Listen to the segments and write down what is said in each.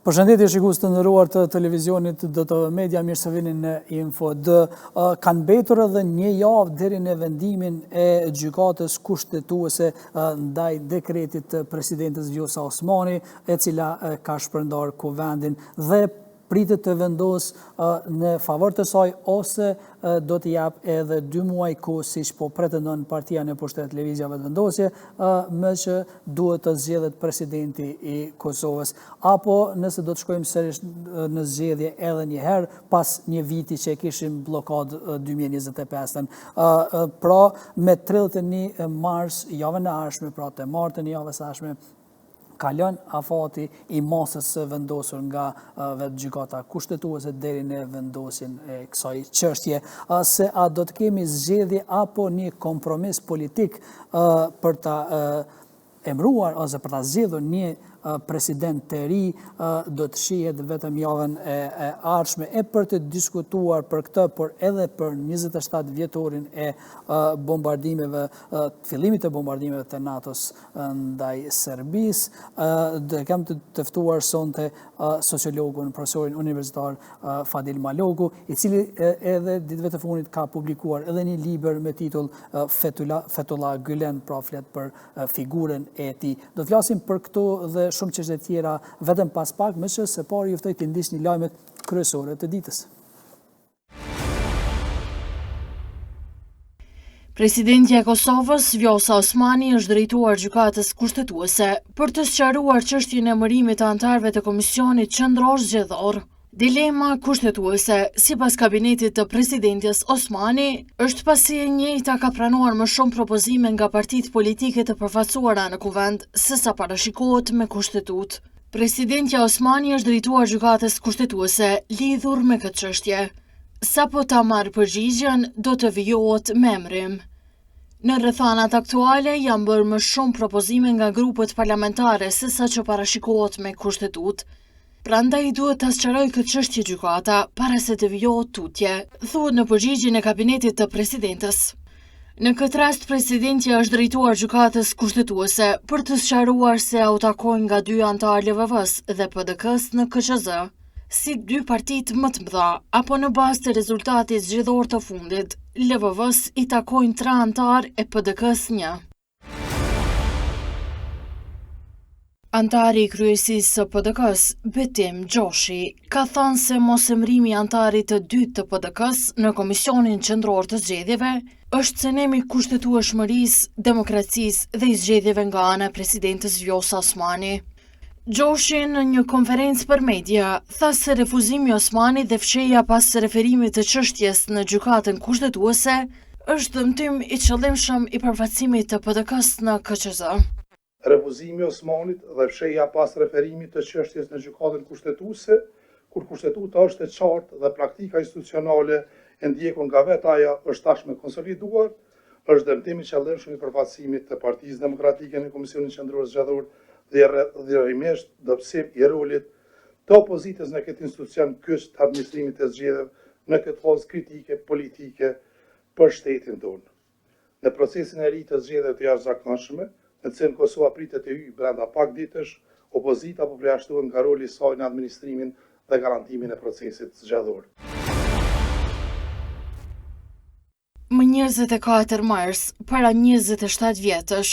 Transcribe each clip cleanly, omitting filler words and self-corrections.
Përshëndetje shikues të nderuar të televizionit DTV Media, mirë se vini në Info D. Kanë mbetur edhe një javë deri në vendimin e gjykatës kushtetuese ndaj dekretit të presidentes Vjosa Osmani, e cila ka shpërndarë kuvendin dhe pritet të vendosë në favor të saj ose do t'i japë edhe dy muaj kohë siç po pretendon partia në pushtet Lëvizja Vetëvendosje, meqë duhet të zgjedhet presidenti i Kosovës. Apo nëse do të shkojmë sërish në zgjedhje edhe një herë pas një viti që e kishim bllokadë 2025-ën. Pra, me 31 mars, javën e ardhshme, pra të martën e javës së ardhshme, kalon afati i masës së vendosur nga vetë gjykata kushtetuese deri në vendosjen e kësaj çështje. Se a do të kemi zgjedhje apo një kompromis politik për ta emëruar ose për ta zgjedhur një president të ri do të shihet vetëm javën e ardhshme e për të diskutuar për këtë, por edhe për 27 vjetorin e bombardimeve, fillimit të bombardimeve të NATO-s ndaj Serbisë. Do e kam të ftuar sonte sociologun, profesorin universitar Fadil Maloku, i cili edhe ditëve të fundit ka publikuar edhe një libër me titull Fethullah Gülen, pra flet për figurën e tij. Do të flasim për këto dhe shumë çështje të tjera vetëm pas pak, meqë së pari ju ftoj të ndiqni lajmet kryesore të ditës. Presidentja e Kosovës, Vjosa Osmani, është drejtuar gjykatës kushtetuese për të sqaruar çështjen e emërimit të anëtarëve të Komisionit Qendror Zgjedhor. Dilema kushtetuese, sipas kabinetit të presidentes Osmani, është pasi e njëjta ka pranuar më shumë propozime nga partitë politike të përfaqësuara në Kuvend sesa parashikohet me kushtetutë. Presidentja Osmani është drejtuar gjykatës kushtetuese lidhur me këtë çështje. Sapo ta marrë përgjigjen, do të vijohet me emërim. Në rrethanat aktuale janë bërë më shumë propozime nga grupet parlamentare sesa që parashikohet me kushtetutë. Prandaj duhet ta sqarojë këtë çështje gjykata para se të vijohet tutje, thuhet në përgjigjen e kabinetit të presidentes. Në këtë rast presidentja është drejtuar gjykatës kushtetuese për të sqaruar se a u takojnë nga dy anëtarë LVV-së dhe PDK-së në KQZ. Si dy partitë më të mëdha, apo në bazë të rezultatit zgjedhor të fundit, LVV-së i takojnë tre anëtarë e PDK-së një. Anëtari i kryesisë së PDK-së, Betim Gjoshi, ka thënë se mosemërimi i anëtarit të dytë të PDK-së në Komisionin Qendror të Zgjedhjeve është cenim i kushtetueshmërisë, demokracisë dhe i zgjedhjeve nga ana e presidentes Vjosa Osmani. Gjoshi në një konferencë për media tha se refuzimi i Osmanit dhe fshehja pas referimit të çështjes në Gjykatën Kushtetuese është dëmtim i qëllimshëm i përfaqësimit të PDK-së në KQZ. Refuzimi i Osmanit dhe fshehja pas referimit të çështjes në Gjykatën Kushtetuese, kur Kushtetuta është e qartë dhe praktika institucionale e ndjekur nga vetë ajo është tashmë konsoliduar, është dëmtim i qëllimshëm i përfaqësimit të Partisë Demokratike në Komisionin Qendror Zgjedhor dhe rrjedhimisht dobësim i rolit të opozitës në këtë institucion kyç të administrimit të zgjedhjeve në këtë fazë kritike politike për shtetin tonë. Në procesin e ri të zgjedhjeve të jashtëzakonshme, në të cilin Kosova pritet të hyjë brenda pak ditësh, opozita po përjashtohet nga roli i saj në administrimin dhe garantimin e procesit zgjedhor. Më 24 mars, para 27 vjetësh,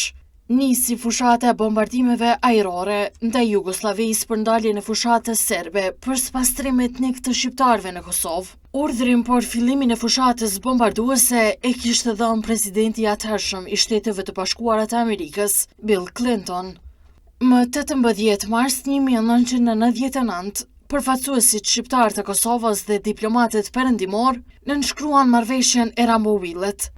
nisi fushata e bombardimeve ajrore ndaj Jugosllavisë për ndaljen e fushatës serbe për spastrim etnik të shqiptarëve në Kosovë. Urdhrin për fillimin e fushatës bombarduese e kishte dhënë presidenti i atëhershëm i Shteteve të Bashkuara të Amerikës, Bill Clinton. Më 18 mars 1999, përfaqësuesit shqiptarë të Kosovës dhe diplomatët perëndimorë nënshkruan marrëveshjen e Rambouillet.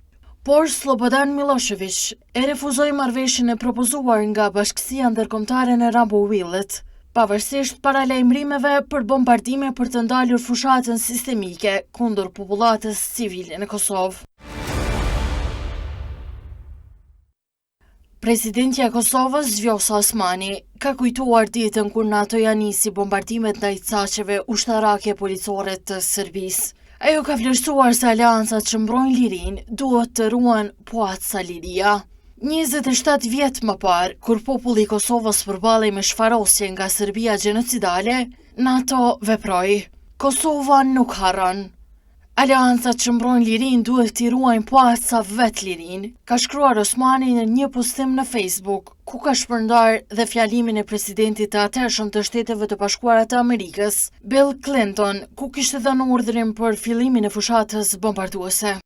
Por Slobodan Milosheviq e refuzoi marrëveshjen e propozuar nga bashkësia ndërkombëtare në Rambouillet, pavarësisht paralajmërimeve për bombardime për të ndalur fushatën sistemike kundër popullatës civile në Kosovë. Presidentja e Kosovës, Vjosa Osmani, ka kujtuar ditën kur NATO-ja nisi bombardimet ndaj caqeve ushtarake policore të Serbisë. Ajo ka vlerësuar se aleancat që mbrojnë lirinë duhet të ruhen po aq sa liria. 27 vjet më parë, kur populli i Kosovës përballej me shfarosje nga Serbia gjenocidale, NATO veproi. Kosova nuk harron. Aleancat që mbrojnë lirinë duhet t'i ruajnë po aq sa vetë lirinë, ka shkruar Osmani në një postim në Facebook, ku ka shpërndarë dhe fjalimin e presidentit të atëhershëm të Shteteve të Bashkuara të Amerikës, Bill Clinton, ku kishte dhënë urdhrin për fillimin e fushatës bombarduese.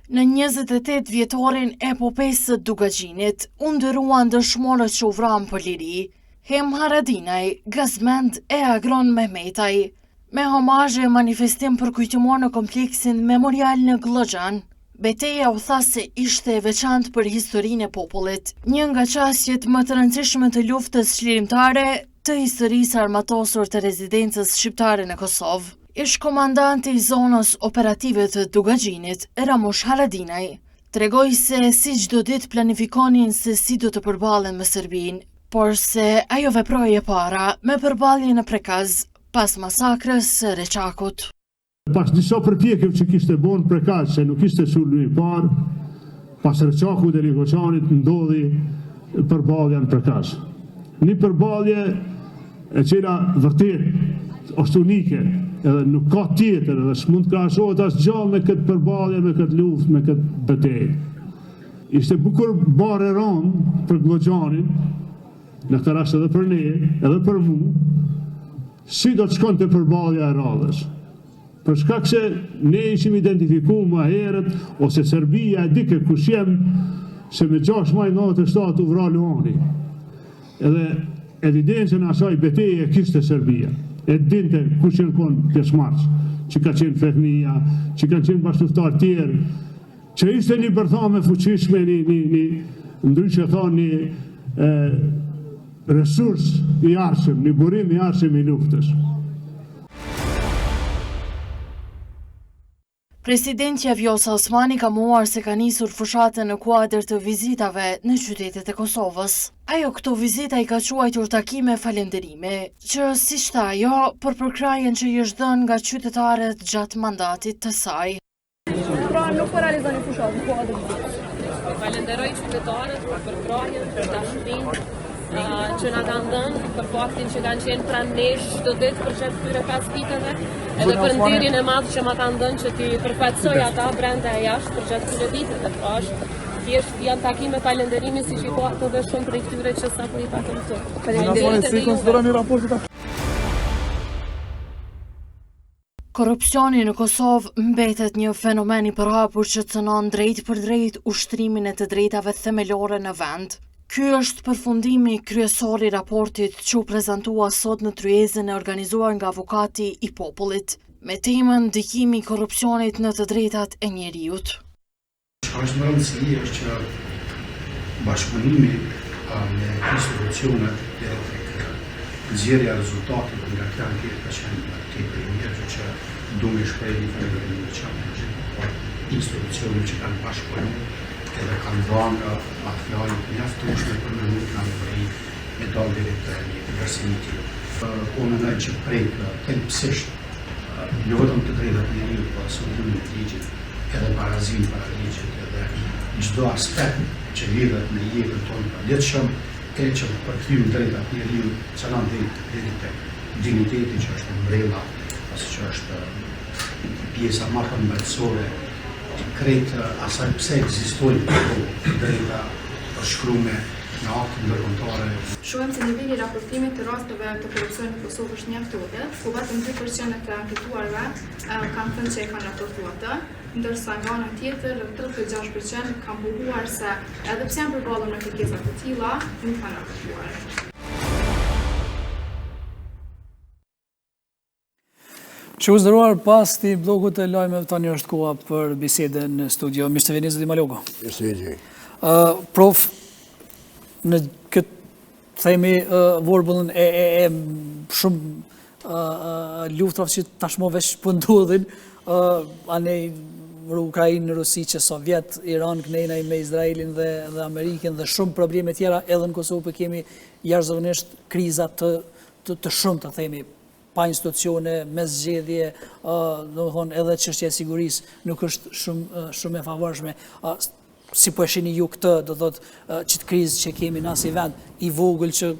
Në 28 vjetorin e Epopesë së Dukagjinit, u nderuan dëshmorët që u vranë për liri, Hemë Haradinaj, Gazmend e Agron Mehmetaj, me homazhe e manifestim përkujtimor në kompleksin memorial në Gllogjan. Beteja u tha se ishte e veçantë për historinë e popullit, një nga qasjet më të rëndësishme të luftës çlirimtare të historisë së armatosur të rezistencës shqiptare në Kosovë. Ish-komandanti i zonës operative të Dukagjinit, Ramush Haradinaj, tregoi se si çdo ditë planifikonin se si do të përballen me Serbinë, por se ajo veproi e para me përballje në Prekaz pas masakrës së Reçakut. Pas disa përpjekjeve që kishte bo në Prekaz se nuk ishte sulmi i parë, pas Reçakut e Liboçanit ndodhi përballja në Prekaz. Një përballje e cila vërtet është unike edhe nuk ka tjetër edhe s'mund të krahasohet asgjë me këtë përballje, me këtë luftë, me këtë betejë. Ishte bukur barrë e rëndë për Gllogjanin, në këtë rast edhe për ne, edhe për mu, si do të shkonte përballja e radhës. Për shkak se ne ishim identifiku ma herët, ose Serbia e dike kush jem, se me 6 maj 97 u vra Luani. Edhe evidencën e asaj beteje e kishte Serbia. E dinte kush janë konë pjesëmarrës, që ka qenë Fehmia, që kanë qenë bashkëluftëtarë tjerë, që ishte një bërthamë e fuqishme, një, një, një, ndryshe thonë një e, resurs i ardhshëm, një burim i ardhshëm i luftës. Presidentja Vjosa Osmani ka mohuar se ka nisur fushatën në kuadër të vizitave në qytetet e Kosovës. Ajo këto vizita i ka quajtur takime falënderimi, që siç tha ajo, për përkrahjen që i është dhënë nga qytetarët gjatë mandatit të saj. Pra nuk po realizoni fushatë në kuadër të vizitës. Falenderoj qytetarët për përkrahjen, për dashurinë që na kanë dhënë, për faktin që kanë qenë pranë nesh çdo ditë përgjatë këtyre 5 viteve, edhe për nderin e madh që ma kanë dhënë që t'i përfaqësoj ata brenda e jashtë përgjatë këtyre viteve. Pra është thjesht janë takime falënderimi siç i patë edhe shumë prej këtyre që sapo i patëm këtu. Faleminderit edhe juve. Korrupsioni në Kosovë mbetet një fenomen i përhapur që cënon drejtpërdrejt ushtrimin e të drejtave themelore në vend. Ky është përfundimi kryesor i raportit që u prezantua sot në tryezën e organizuar nga Avokati i Popullit, me temën Ndikimi i korrupsionit në të drejtat e njeriut. Çka është me rëndësi është që bashkëpunimi me institucionet deri tek nxjerrja e rezultateve nga kjo anketë ka qenë tepër i mirë, kështu që du me shpreh një falënderim të veçantë të gjitha institucioneve që kanë bashkëpunu edhe kanë dhënë materiale të mjaftueshme për me mujtë na me mërri me dalë deri te një vlerësim i tillë. Po mendoj që prek thelbësisht jo vetëm të drejtat e njeriut, por sundimin e ligjit, edhe barazinë para ligjit, edhe çdo aspekt që lidhet me jetën tonë të përditshëm, e që përkthyer në drejtat e njeriut, cenon deri deri tek dinjiteti që është ombrella, pasi që është pjesa më përmbajtësore e krejt asaj pse ekzistojnë këto të drejta të shkrume në akte ndërkombëtare. Shohim se niveli i raportimit të rasteve të korrupsionit në Kosovë është mjaft i ulët, ku vetëm 2% e të anketuarve kanë thënë që e kanë raportuar atë, ndërsa nga ana tjetër rreth 36% kanë pohuar se edhe pse janë përballur me kërkesa të tilla, nuk kanë raportuar. Shikues të nderuar, pas këtij blloku të lajmeve tani është koha për bisedën në studio. Mirë se vini, zoti Maloku. Mirë se vini. Prof, në këtë, themi, vorbullën e, e, e shumë luftrave që tashmo veç po ndodhin, anej Ukrainë, Rusi që sa vjet, Iran, kënejna me Izraelin dhe, dhe Amerikën dhe shumë probleme tjera, edhe në Kosovë po kemi jashtëzakonisht kriza të, të, të shumë, të themi, pa institucione, me zgjedhje, domethënë edhe çështja e sigurisë nuk është shumë shumë e favorshme. Si po e shihni ju këtë, do thotë, qët krizë që kemi na si vend i vogël që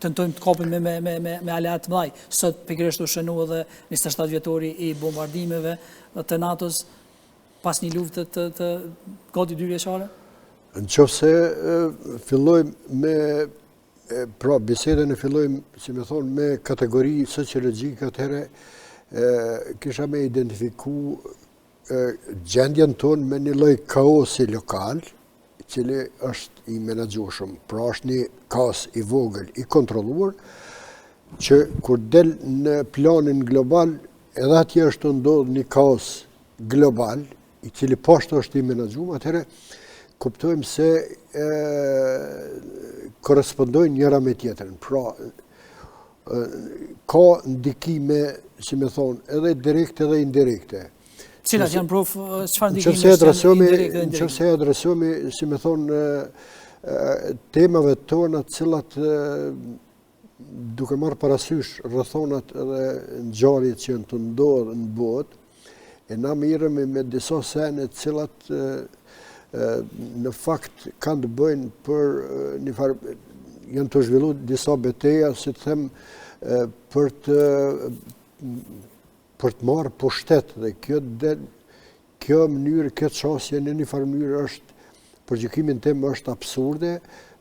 tentojmë të kapim me me me me me aleatë të mëdhaj. Sot pikërisht u shënu edhe 27 vjetori i bombardimeve të NATO-s pas një lufte të të gati dy vjeçare. Në qoftë se fillojmë me Pra, bisedën e fillojmë, si me thonë, me kategori sociologjike, atëherë kisha me identifiku gjendjen tonë me një lloj kaosi lokal, i cili është i menaxhueshëm. Pra, është një kaos i vogël, i kontrolluar, që kur del në planin global, edhe atje është tu ndodhë një kaos global, i cili po ashtu është i menaxhum, atëherë kuptojmë se e, korrespondojnë njëra me tjetrën. Pra, e, ka ndikime, si me thonë, edhe direkte edhe indirekte. Cilat janë prof, çfarë ndikime janë indirekte dhe indirekte? Në qoftë se adresohemi, si me thonë, temave tona të cilat duke marrë parasysh rrethonat edhe ngjarjet që janë tu ndodhë në botë, e na merremi me disa sene të cilat në fakt kanë të bëjnë për një farë, janë tu zhvillu disa beteja, si të them, për të për të marrë pushtet dhe kjo del, Kjo mënyrë, kjo qasje në një farë mënyrë është, për gjykimin tim është absurde,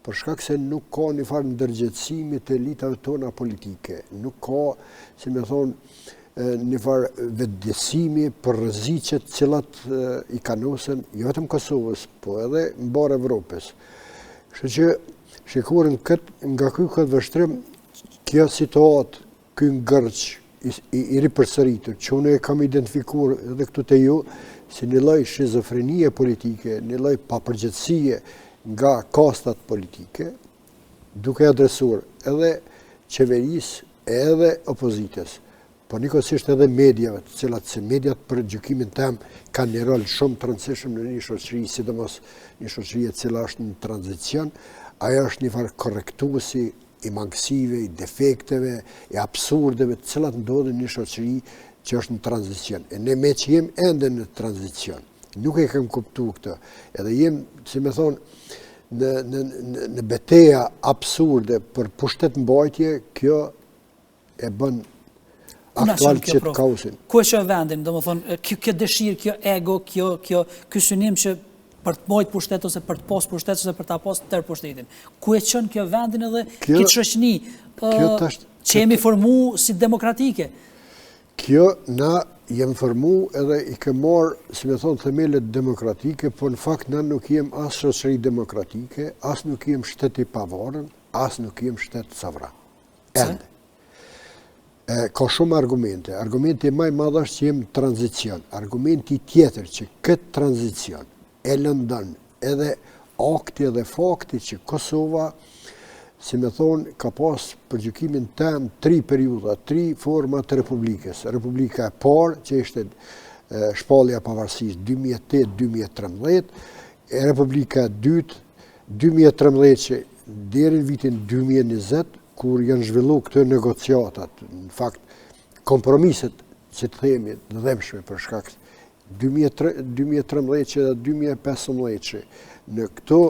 për shkak se nuk ka një farë ndërgjegjësimi të elitave tona politike, nuk ka, si me thonë, një farë vetëdijësimi për rreziqet të cilat i kanosen jo vetëm Kosovës, po edhe mbarë Evropës. Kështu që, shikuar në këtë, nga ky këndvështrim, kjo situatë Ky ngërç i, i, i ripërsëritur, që unë e kam identifikuar edhe këtu te ju, si një lloj shizofrenie politike, një lloj papërgjegjësie nga kastat politike, duke adresuar edhe qeverisë, edhe opozitës, po njëkohësisht edhe mediave, të cilat se mediat për gjykimin tem kanë një rol shumë të rëndësishëm në një shoqëri, sidomos një shoqëri e cila është në tranzicion, ajo është një farë korrektuesi i mangësive, i defekteve, i absurdeve, të cilat ndodhin në një shoqëri që është në tranzicion. E ne meqë jem ende në tranzicion, nuk e kem kuptu këtë, edhe jem, si me thonë, në, në, në, në beteja absurde për pushtetmbajtje, kjo e bën aktual qët kaosin. Ku e sheh vendin, domethënë, kjo, kjo dëshirë, kjo ego, kjo, kjo, ky synim që për të majtë pushtet ose për të pas pushtet ose për ta pas tërë pushtetin. Ku e çon kjo vendin edhe kjo, këtë shoqni që jemi formu si demokratike? Kjo na jem formu edhe i kem marrë, si me thonë, themelet demokratike, po në fakt na nuk jem as shoqëri demokratike, as nuk jem shtet i pavarun, as nuk jem shtet sovran. Ende. Ka shumë argumente. Argumenti ma i madh është që jem tranzicion. Argumenti tjetër që këtë tranzicion e lëndon edhe akti edhe fakti që Kosova, si me thonë, ka pas për gjykimin tem tri periudha, tri forma të Republikës. Republika e parë, që ishte shpallja e pavarësisë 2008-2013, e Republika e dytë, 2013 që deri në vitin 2020, kur janë zhvillu këto negociatat, në fakt, kompromiset, që të themi, të dhembshme për shkak 2013 që dhe 2015 që në këto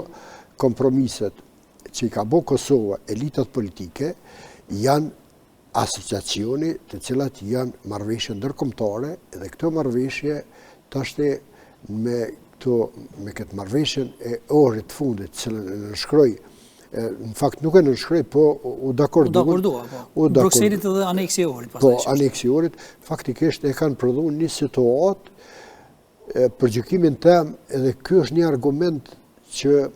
kompromiset që i ka bo Kosova, elitat politike, janë asociacioni të cilat janë marrëveshje ndërkombëtare dhe këto marrëveshje tashti me këto me këtë marrëveshjen e Ohrit të fundit, të cilën e nënshkroi në fakt nuk e nënshkroi, po u dakordua. U dakordua, po. U dakordua. Brukselit edhe aneksi i Ohrit, pastaj. Po, aneksi i Ohrit, faktikisht e kanë prodhu një situatë Për gjykimin tem, edhe ky është një argument që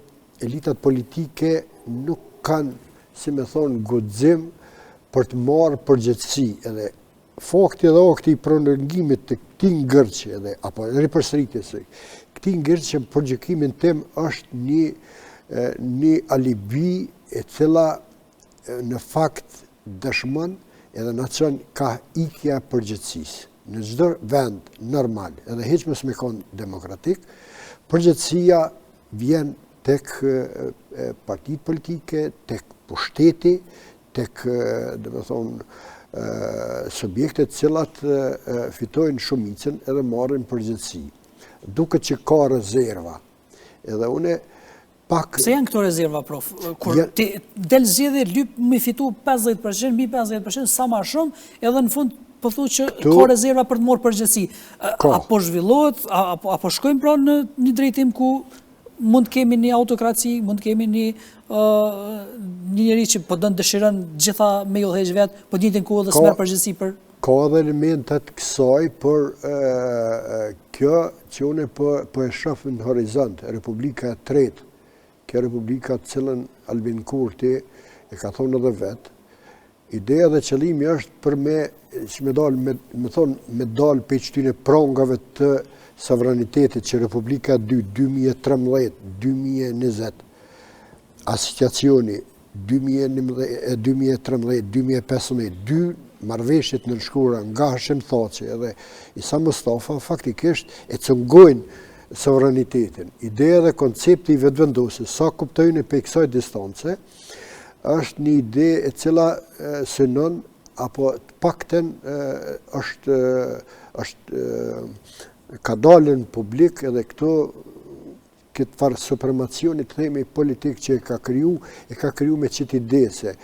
elitat politike nuk kanë, si me thonë, guxim për të marrë përgjegjësi edhe fakti edhe akti i prolongimit të këtij ngërçi edhe apo ripërsëritjes së këtij ngërçi për gjykimin tim është një një alibi e cila në fakt dëshmon edhe na çon kah ikja e përgjegjësisë. Në çdo vend normal, edhe hiç mos me kon demokratik, përgjegjësia vjen tek partitë politike, tek pushteti, tek, domethonë, Subjektet të cilat fitojnë shumicën edhe marrin përgjegjësi. Duket që ka rezerva. Edhe une pak... Pse janë këto rezerva, prof? Kur ti del n'zgjedhje, lyp me fitu 50%, mbi 50%, sa ma shumë, edhe në fund po thu që ka rezerva për të marrë përgjegjësi. A po zhvillohet, a po shkojmë pra në një drejtim ku mund të kemi një autokraci, mund të kemi një një njeri që po don dëshiron gjitha me i udhëheq vetë, po të njëjtën kohë edhe s'merr përgjegjësi për Ka edhe elemente të kësaj, por kjo që unë po, po e shoh në horizont, Republika e tretë, kjo Republika të cilën Albin Kurti e ka thonë edhe vetë, Ideja dhe qëllimi është për me, që me dalë, me, me thonë, me dalë prej qëtyne prangave të sovranitetit që Republika 2, 2013, 2020, asociacioni 2013, 2015, dy marrëveshjet e nënshkruara nga Hashim Thaçi edhe Isa Mustafa, faktikisht e cungojnë sovranitetin. Ideja dhe koncepti i vetëvendosjes, sa kuptoj unë prej kësaj distance, është një ide e cila synon apo të paktën është është ka dalë në publik edhe këto këtë farë supremacioni të themi politik që e ka kriju, e ka kriju me qëtë ide se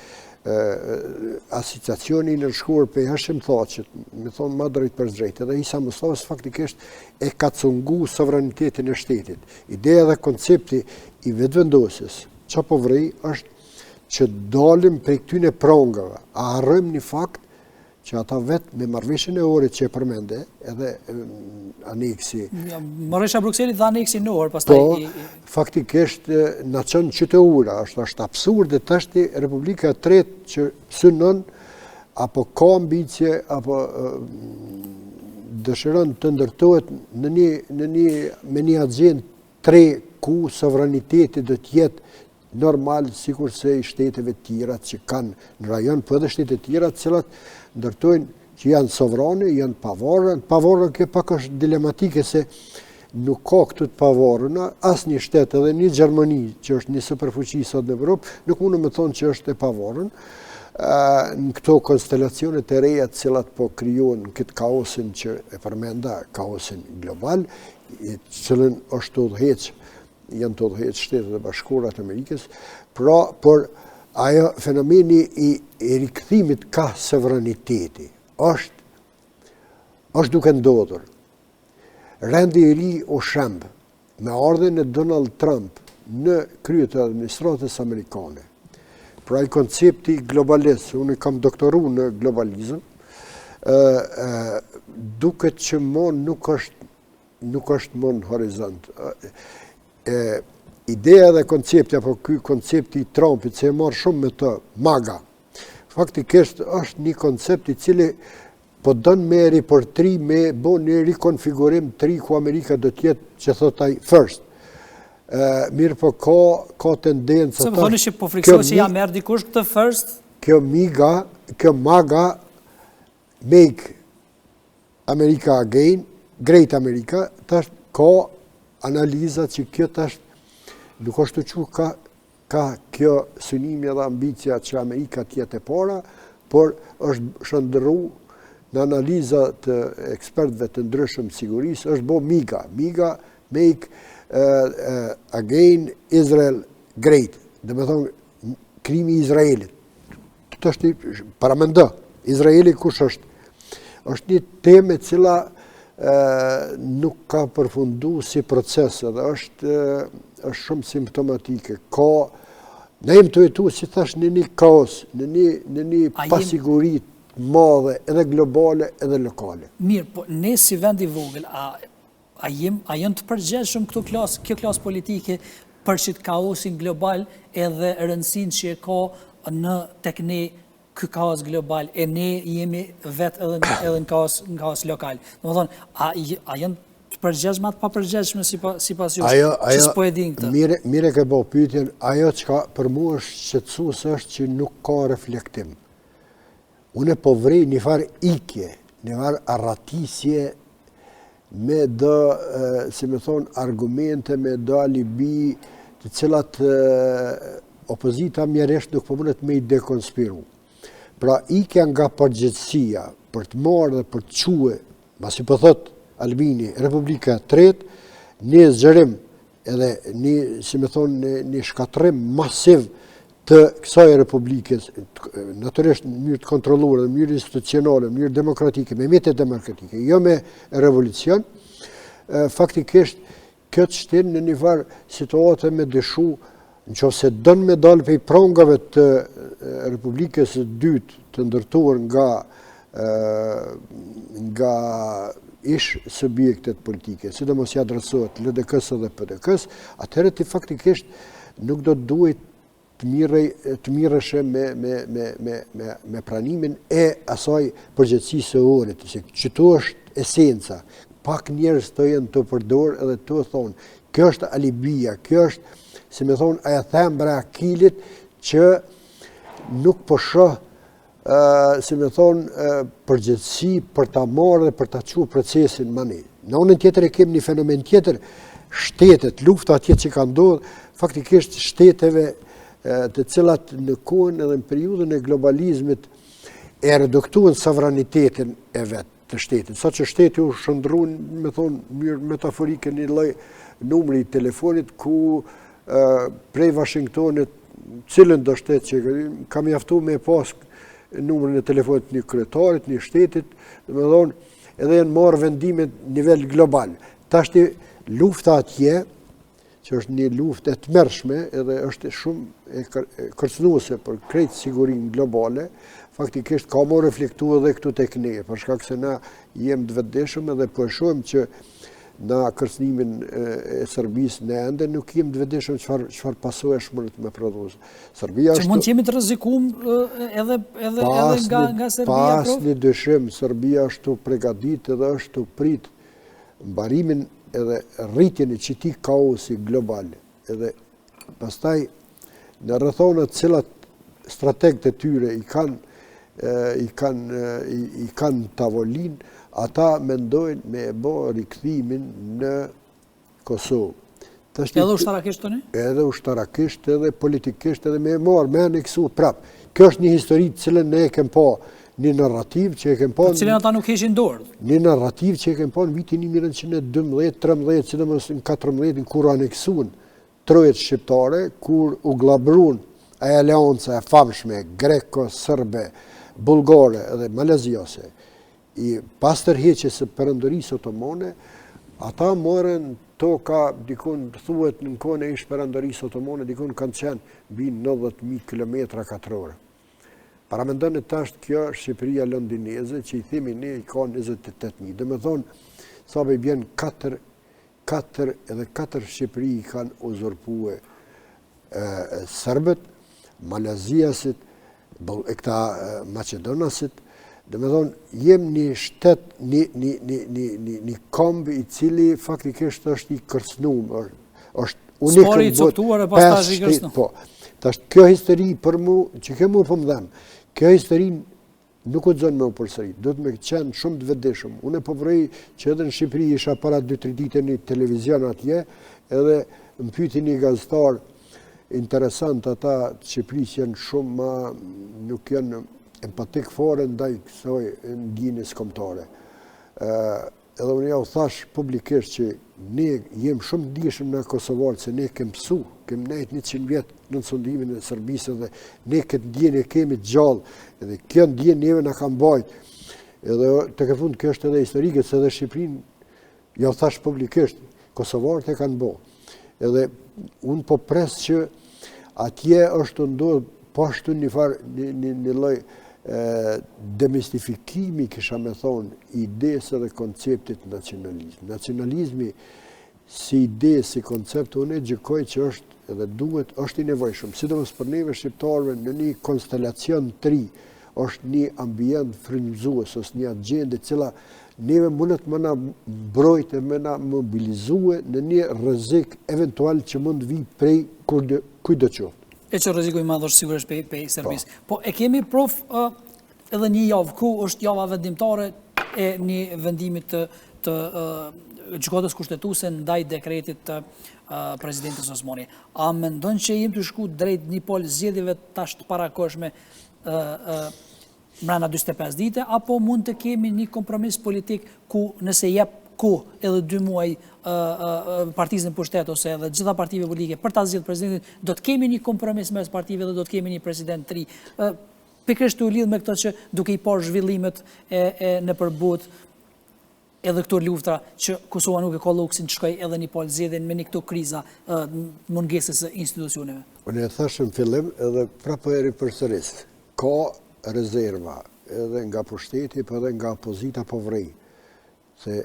asociacioni i nënshkruar prej Hashim Thaçit, me thonë ma drejtpërdrejt, edhe Isa Mustafës faktikisht e ka cungu sovranitetin e shtetit. Ideja dhe koncepti i vetëvendosjes, Ça po vrej është që dalim prej këtyne prangave, a harrojmë një fakt që ata vetë me marrëveshjen e Ohrit që e përmende, edhe aneksi... Marrëveshja e Brukselit dhe aneksi në Ohër, pastaj... Po, faktikisht na çon qëto ura, është, është absurde tashti Republika e tretë që synon apo ka ambicie, apo dëshiron të ndërtohet në një, në një, me një agjendë Tre, ku sovraniteti do të jetë normal sikurse i shteteve të tjera që kanë në rajon, po edhe shtete të tjera të cilat ndërtojnë që janë sovrane, janë të pavarura, të pavarura kjo pak është dilematike se nuk ka këtu të pavaruna, asnjë shtet edhe një Gjermani që është një superfuqi sot në Evropë, nuk mundem me thonë që është e pavarun, në këto konstelacione të reja të cilat po krijohen në këtë kaosin që e përmenda, kaosin global, i cilën është tu udhëheq, janë tu udhëheq Shtetet e Bashkuara të Amerikës, pra, por ajo fenomeni i, i rikthimit ka sovraniteti, është, është duke ndodhur. Rendi i ri u shemb me ardhjen e Donald Trump në krye të administratës amerikane. Pra ai koncepti globalist, unë kam doktoru në globalizëm, duket që mo nuk është nuk është mo në horizont. E, ideja dhe koncepti, apo ky koncepti i Trumpit, se e marr shumë me të, MAGA, faktikisht është një koncept i cili po don me ripërtri, me bo një rikonfigurim të ri ku Amerika do të jetë, që thot ai, first. Mirëpo ka, ka tendenca... Se më thoni që po friksohet që ja merr dikush këtë first? Kjo MIGA, kjo MAGA, make America Again, Great America, tash ka analiza që kjo tash nuk është tu çu ka, ka kjo synimi edhe ambicia që Amerika të jetë e para, por është shndërru në analiza të ekspertëve të ndryshëm të sigurisë, është bo MIGA, MIGA, Make uh, Again Israel Great, domethonë, krijimi i Izraelit. Këtë është një, paramendo, Izraeli kush është? është një temë e cila nuk ka përfundu si proces edhe është, është shumë simptomatike. Ka, ne jemi tu jetu, si thash, në një kaos, në një, në një pasiguri të madhe, edhe globale, edhe lokale. Mirë, po ne si vend i vogël, a A jem, a janë të përgjegjshëm këto klas, kjo klasë politike për qit kaosin global edhe rëndësinë që e ka në tek ne ky kaos global e ne jemi vetë edhe në, edhe në kaos në kaos lokal. Domethonë, a a janë të përgjegjshme a të papërgjegjshme sipas sipas jush? Ajo, ajo, që s'po e din këtë. Mirë, mirë e ke bo pyetjen, ajo çka për mua është shqetësuese është që nuk ka reflektim. Unë po vrej një farë ikje, një farë arratisje me do, si me thonë, argumente, me do alibi, të cilat opozita mjerisht nuk po mundet me i dekonspiru. Pra ikja nga përgjegjësia për të marrë dhe për të çue, masi po thotë Albini, Republika e tretë, një zgjerim edhe një, si me thonë, një, një shkatërrim masiv të kësaj republikës, natyrisht në mënyrë të kontrolluar, në mënyrë institucionale, në mënyrë demokratike, me mjete demokratike, jo me revolucion, faktikisht Kjo të shtin në një farë situate me dyshu, në qoftë se don me dalë prej prangave të Republikës së dytë të ndërtuar nga nga ish subjektet politike, sidomos i adresohet LDK-së dhe PDK-së, atëherë ti faktikisht nuk do të duhej të mirrej të mirreshe me me me me me me pranimin e asaj përgjegjësisë së Ohrit, se qëtu është esenca. Pak njerëz të janë tu përdor edhe tu thonë, kjo është alibia, kjo është, si me thonë, ajo thembra e Akilit që nuk po shoh si me thonë, përgjegjësi për ta marrë dhe për ta çu procesin manej. Në anën tjetër e kemi një fenomen tjetër, shtetet, lufta atje që ka ndodhë, faktikisht shteteve të cilat në kohën edhe në periudhën e globalizmit e reduktuan sovranitetin e vet të shtetit. Saqë shteti u shndërru, me thonë, mënyrë metaforike një lloj numri i telefonit ku prej Washingtonit, cilën do shtet që ka mjaftu me pas numrin e telefonit një kryetarit, një shtetit, domethonë, edhe janë marrë vendimet në nivel global. Tashti lufta atje, që është një luftë e tmerrshme edhe është shumë e kërcënuese për krejt sigurinë globale, faktikisht ka m'u reflektu edhe këtu tek ne, për shkak se na jemi të vetëdijshëm edhe po e shohim që në kërcënimin e Serbisë ne ende nuk jemi të vetëdijshëm çfarë çfarë pasojash mundet me prodhu. Serbia është Që mund të jemi të rrezikum edhe edhe edhe nga nga Serbia. Pa asnjë dyshim Serbia është tu pregatit edhe është tu prit mbarimin edhe rritjen e qëtij kaosi global edhe pastaj në rrethana të cilat strategët e tyre i kanë i kanë i kanë në tavolinë, ata mendojnë me e bo rikthimin në Kosovë. Tashti, edhe ushtarakisht tani? Edhe ushtarakisht, edhe politikisht, edhe me e marrë, me aneksu prap. Kjo është një histori të cilën ne e kem pa një narrativë që e kem pa... Të cilën ata nuk heqin dorë. Një narrativë që e kem pa në vitin 1912, 13, sidomos në 14, kur aneksuan trojet shqiptare, kur u gllabërun ajo aleanca e famshme greko-sërbe, bullgare dhe malaziase, i pas tërheqjes së Perandorisë Otomane, ata morën toka dikun thuhet në kohën e ish Perandorisë Otomane, dikun kanë qenë mbi 90.000 kilometra katrorë. Paramendoni tash kjo Shqipëria londineze që i themi ne i ka 28.000. Domethonë, sa i bjen 4 4 edhe 4 Shqipëri i kanë uzurpue serbët, malaziasit, e këta maqedonasit, domethonë, jem një shtet, një, një, një, një, një, një komb i cili faktikisht është i kërcnum, është unik në botë. coptuar e pastaj i kërcnum. Po, tash kjo histori për mu, që kjo mu po më dhem, kjo histori Nuk guxon me u përsërit, duhet me qenë shumë të vetëdijshëm. Unë po vërej që edhe në Shqipëri isha para 2-3 ditë në televizion atje, edhe më pyeti një gazetar interesant ata të Shqipërisë janë shumë ma nuk janë empatik fare ndaj kësaj ndjenjës kombëtare. Edhe unë jau thash publikisht që ne jem shumë të ndjeshëm ne kosovarët se ne kem pësu, kem nejt 100 vjet nën sundimin e Serbisë dhe ne këtë ndjenjë e kemi të gjallë edhe kjo ndjenjë neve na ka mbajt. Edhe tek e fundit kjo është edhe historike se edhe Shqipërinë jau thash publikisht, kosovarët e kanë bo. Edhe unë po pres që atje është tu ndodhë po ashtu një farë, një, një, një lloj demistifikimi, kisha me thonë, idesë dhe konceptit nacionalizm. Nacionalizmi si ide, si koncept, unë e gjykoj që është edhe duhet, është i nevojshëm, sidomos për neve shqiptarëve në një konstelacion të ri, është një ambient frymëzues, është një agjendë e cila neve mundet me na mbrojt e me na mobilizue në një rrezik eventual që mund të vijë prej kujtdo qoftë. E që rreziku i madh është sigurisht prej, prej Serbisë. Po. po e kemi prof edhe një javë ku është java vendimtare e një vendimit të të gjykatës kushtetuese ndaj dekretit të presidentit Osmani. A mendon që jemi tu shku drejt një palë zgjedhjeve tash të parakohshme ë ë. mrena 45 dite, apo mund të kemi një kompromis politik ku nëse jep kohë edhe 2 muaj partisë në pushtet ose edhe gjitha partive politike për ta zgjedhur presidentin, do të kemi një kompromis mes partive dhe do të kemi një president të ri. Pikërisht u lidh me këto që duke i parë zhvillimet e, e nëpër botë, edhe këto luftra që Kosova nuk e ka luksin të shkojë edhe një palë zgjedhje me një këto kriza mungesës së institucioneve. Unë e thashë në fillim edhe prapë po e ripërsëris. Ka rezerva edhe nga pushteti, po edhe nga opozita po vrej. Se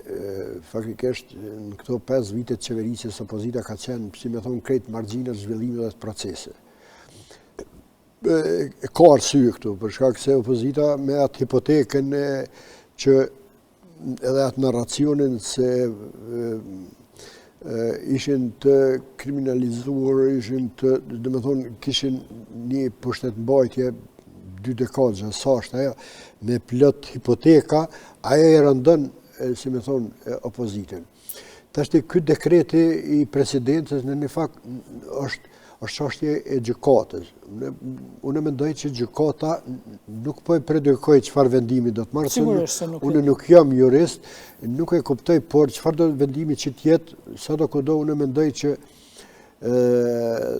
faktikisht në këto 5 vite të qeverisjes opozita ka qenë, si me thonë, krejt margjinat zhvillimit dhe të proceseve. Ka arsye këtu, për shkak se opozita me atë hipotekën e që edhe atë narracionin se ishin të kriminalizuar, ishin të, domethonë, kishin një pushtetmbajtje dy dekada, sa është ajo, me plot hipoteka, ajo e rëndon, si me thonë, opozitën. Tashti ky dekreti i presidencës në një fakt është është çështje e gjykatës. Unë mendoj që gjykata nuk po e predikoj çfarë vendimi do të marrë, se nuk unë nuk jam jurist, nuk e kuptoj, por çfarëdo vendimi që të jetë, sado kudo unë mendoj që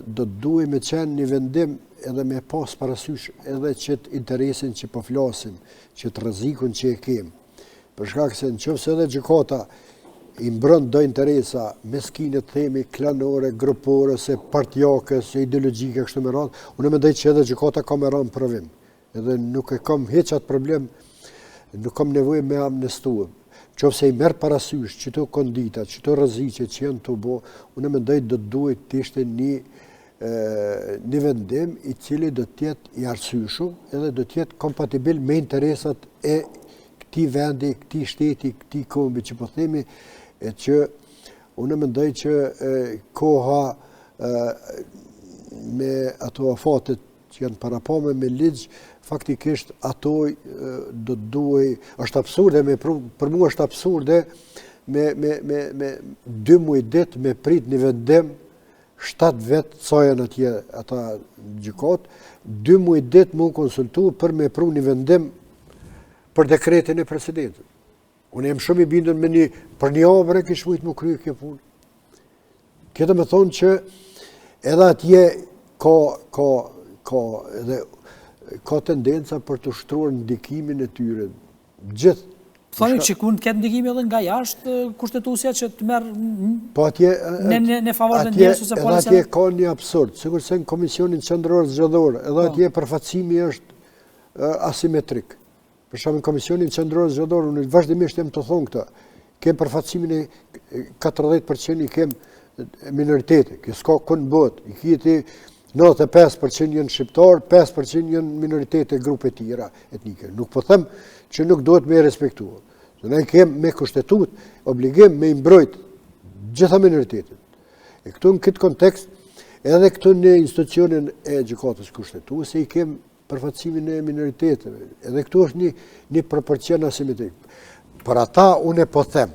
do të duhej me qenë një vendim edhe me pas parasysh edhe qët interesin që po flasim, qët rrezikun që e kemë. Për shkak se në qoftë se edhe gjykata i mbron do interesa meskine të themi klanore, grupore, ose partiake, ose ideologjike, kështu me radhë, unë mendoj që edhe gjykata ka me ra në provim. Edhe nuk e kam hiç atë problem, nuk kam nevojë me amnestu. Në qoftë se i merr parasysh qëto kondita, qëto rreziqe që janë tu bo, unë mendoj do të duhet të ishte një një vendim i cili do të jetë i arsyeshëm edhe do të jetë kompatibil me interesat e këtij vendi, këtij shteti, këtij kombi që po themi e që unë mendoj që koha me ato afatet që janë parapame me ligj, faktikisht ato do të duhej, është absurde, me, për mua është absurde me, me, me, me dy muj ditë me prit një vendim 7 vetë sa janë atje ata gjykatë, dy muj ditë m'u konsultu për me pru një vendim për dekretin e presidentit. Unë jam shumë i bindur me një, për një javë kish mujtë m'u kry kjo punë. Kjo do me thonë që edhe atje ka, ka, ka, edhe, ka tendenca për të ushtruar ndikimin e tyre. Gjithë Thoni që mund të ketë ndikim edhe nga jashtë kushtetuesja që të merr po atje në në në favor të njerëzve ose po atje ka një absurd, sikurse në Komisionin Qendror Zgjedhor, edhe po. atje përfaqësimi është asimetrik. Për shembull në Komisionin Qendror Zgjedhor, unë vazhdimisht jam tu thonë këtë. Kem përfaqësimin e 40% i kem minoritete. Kjo s'ka ku n'botë. I ki ti 95% janë shqiptar, 5% janë minoritete grupe tjera etnike. Nuk po them që nuk duhet me i respektu. Se ne kem me kushtetut obligim me i mbrojt gjitha minoritetet. E këtu në këtë kontekst, edhe këtu në institucionin e gjykatës kushtetuese i kem përfaqësimin e minoriteteve. Edhe këtu është një, një proporcion asimetrik. Për ata unë e po them,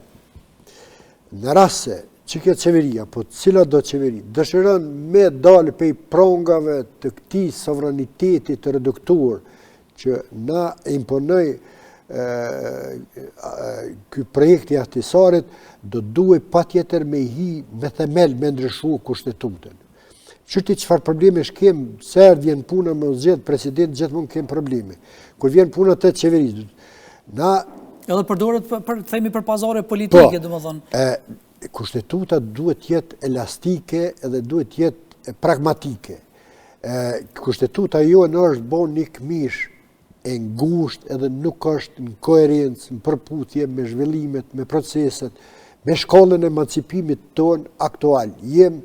në rast se që kjo qeveria, po cilado qeveri, dëshiron me dalë pej prongave të këtij sovraniteti të reduktuar, që na imponoi ky projekt i Ahtisarit, do duhej patjetër me hi me themel me ndryshu kushtetutën. Qysh çfarë problemesh kem, sa herë vjen puna me zgjedh president, gjithmonë kem probleme. Kur vjen puna te qeverisë, na... Edhe përdoret për, për themi për pazare politike, po, domethonë. E, kushtetuta duhet jetë elastike edhe duhet jetë pragmatike. E, kushtetuta jonë është bo një këmishë e ngushtë edhe nuk është në koherencë, në përputhje me zhvillimet, me proceset, me shkallën e emancipimit tonë aktual. Jem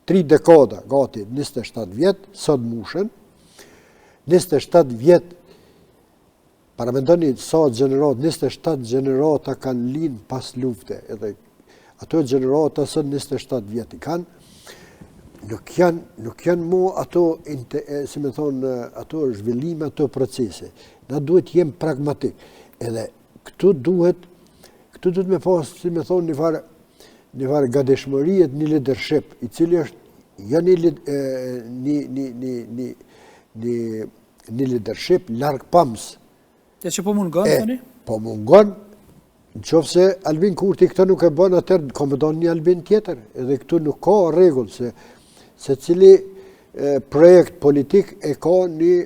tri dekada, gati 27 vjet, sot mushen, 27 vjet, paramendoni sa gjenerat, 27 gjenerata kanë lind pas lufte, edhe Ato gjenerata sot 27 vjet i kanë, nuk janë, nuk janë mu ato, si me thonë, ato zhvillime, ato procese. Na duhet jem pragmatik. Edhe këtu duhet, këtu duhet me pas, si me thonë, një farë, një farë gatishmërie, një leadership, i cili është jo një, një, një, një, një, një, një leadership largpamës. E që po mungon, thoni? Po mungon, në qoftë se Albin Kurti këtë nuk e bën, atëherë ka me dalë një Albin tjetër, edhe këtu nuk ka rregull, se secili projekt politik e ka një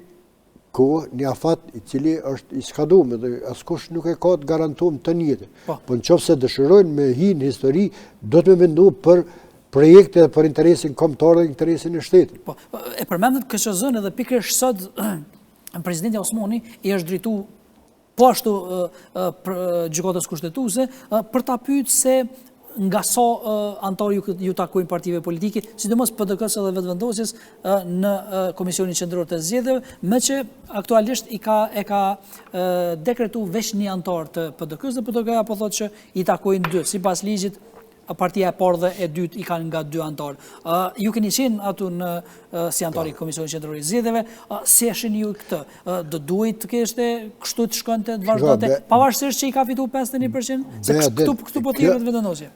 kohë, një afat i cili është i skadum, edhe askush nuk e ka të garantum të njëjtën. Po, po në qoftë se dëshirojnë me hi në histori, duhet me mendu për projekte dhe për interesin kombëtar dhe interesin e shtetit. Po, e përmendët KQZ-në edhe pikërisht sot presidentja Osmani i është drejtu po ashtu gjykatës kushtetuese për ta pyet se nga sa anëtarë ju, ju takojnë partive politike, sidomos PDK-së dhe Vetëvendosjes në Komisionin Qendror të Zgjedhjeve, meqë aktualisht i ka, e ka dekretu veç një anëtar të PDK-së dhe PDK-ja po thotë që i takojnë dy, sipas ligjit partia e parë dhe e dytë i kanë nga dy anëtarë. Ju keni qenë aty në si anëtar i po. Komisionit Qendror të Zgjedhjeve, si e shihni ju këtë? Do duhej të kishte kështu të shkonte të vazhdonte, pavarësisht që i ka fitu 51%, se këtu këtu po thirret Vetëvendosje.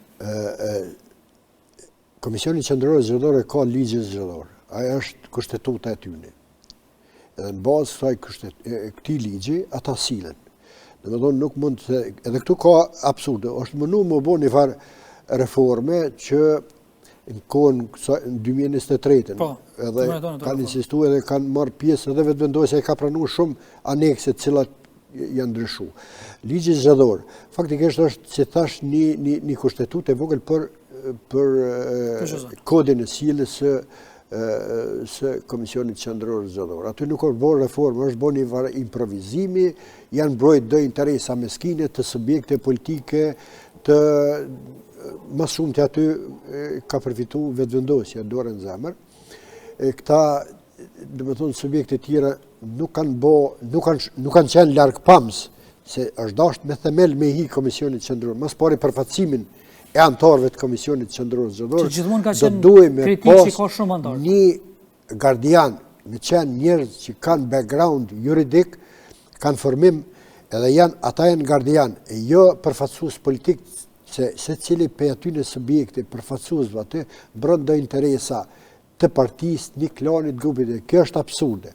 Komisioni Qendror Zgjedhor e ka ligjin zgjedhor. Ajo është kushtetuta e tyne. Edhe në bazë të këtij ligji, ata sillen. Domethonë, nuk mund të... Edhe këtu ka absurde. është mundu me bo një farë reforme që në kohën në 2023-ën. Po, edhe kanë insistu edhe kanë marrë pjesë edhe Vetëvendosja i ka pranu shumë anekse të cilat janë ndryshu. Ligji zgjedhor, faktikisht është, si thash, një, një, një kushtetutë e vogël për, për kodin e sjelljes së së Komisionit Qendror Zgjedhor. Aty nuk është bërë reformë, është bërë një farë improvizimi, janë mbrojt do interesa meskine të subjekte politike të më shumë të aty ka përfitu Vetëvendosja, dorën n'zemër. E këta, domethonë, subjekte tjera nuk kanë bo, nuk kanë, nuk kanë qenë largpamës, se është dasht me themel me hi Komisionit Qendror, ma s'pari përfaqësimin e anëtarëve të Komisionit Qendror Zgjedhor, që gjithmonë ka qenë kritikë që ka shumë anëtarë. Një gardian, me qenë njerëz që kanë background juridik, kanë formim, edhe janë, ata janë gardian, e jo përfaqësues politik, se secili prej atyne subjekte përfaqësuesve aty, mbron do interesa të partisë, një klanit, grupit, e kjo është absurde.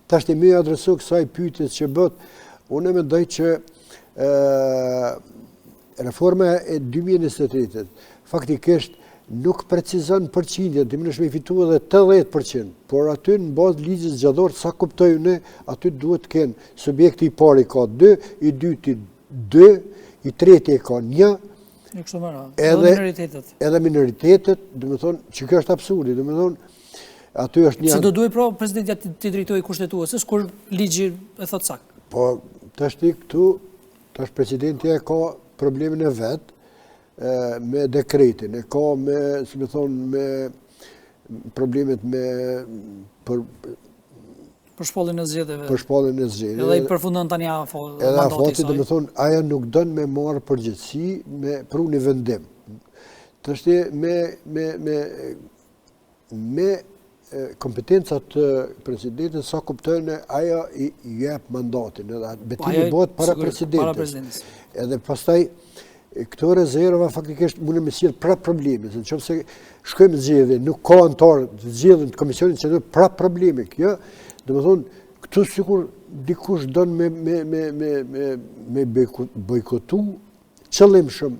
Tashti me adresu kësaj pyetjes që bëtë, unë e mendoj që reforma e 2023 faktikisht nuk precizon përqindjen, ti mundesh me fitu edhe 80%, por aty në bazë ligjit zgjedhor, sa kuptoj unë, aty duhet të kenë subjekti i parë i ka 2, i dyti 2, i treti e ka 1, Në kështu me radhë, edhe minoritetet. Edhe minoritetet, domethonë, që kjo është absurde, domethonë, aty është një... Se do duhej pra presidentja t'i drejtohej kushtetueses, kur ligji e thotë saktë? Po, tashti këtu, tash presidentja e ka problemin e vet, me dekretin, e ka me, si me thonë, me problemet me për Për shpalljen e zgjedhjeve. Për shpalljen e zgjedhjeve. Edhe i përfundon tani afo, edhe afati, domethonë, ajo nuk don me marrë përgjegjësi me pru një vendim. Tashti me, me, me, me kompetencat të presidentit, sa kuptoj unë, ajo i jep mandatin, edhe betimi po, bëhet para presidentit. Edhe pastaj, këto rezerva faktikisht mundën me sjellë prap probleme, se në qoftë se shkojmë zgjedhje, nuk ka anëtarë të zgjedhën të komisionit që prap probleme, kjo, domethonë, këtu sikur dikush don me, me, me, me, me, me bojkotu qëllimshëm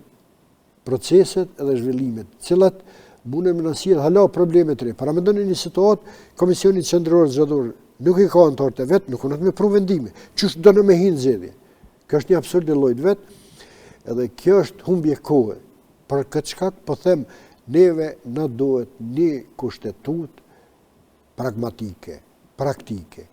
proceset edhe zhvillimet, cilat mundën me na sjellë hala probleme të re. Paramendoni një situatë, Komisioni Qendror Zgjedhor nuk i ka anëtarët e vet, nuk mundet me pru vendime. Qysh do me hi në zgjedhje? Kjo është një absurd i llojit vet, edhe kjo është humbje kohe. Për këtë shkak po them neve na duhet një kushtetutë pragmatike, praktike,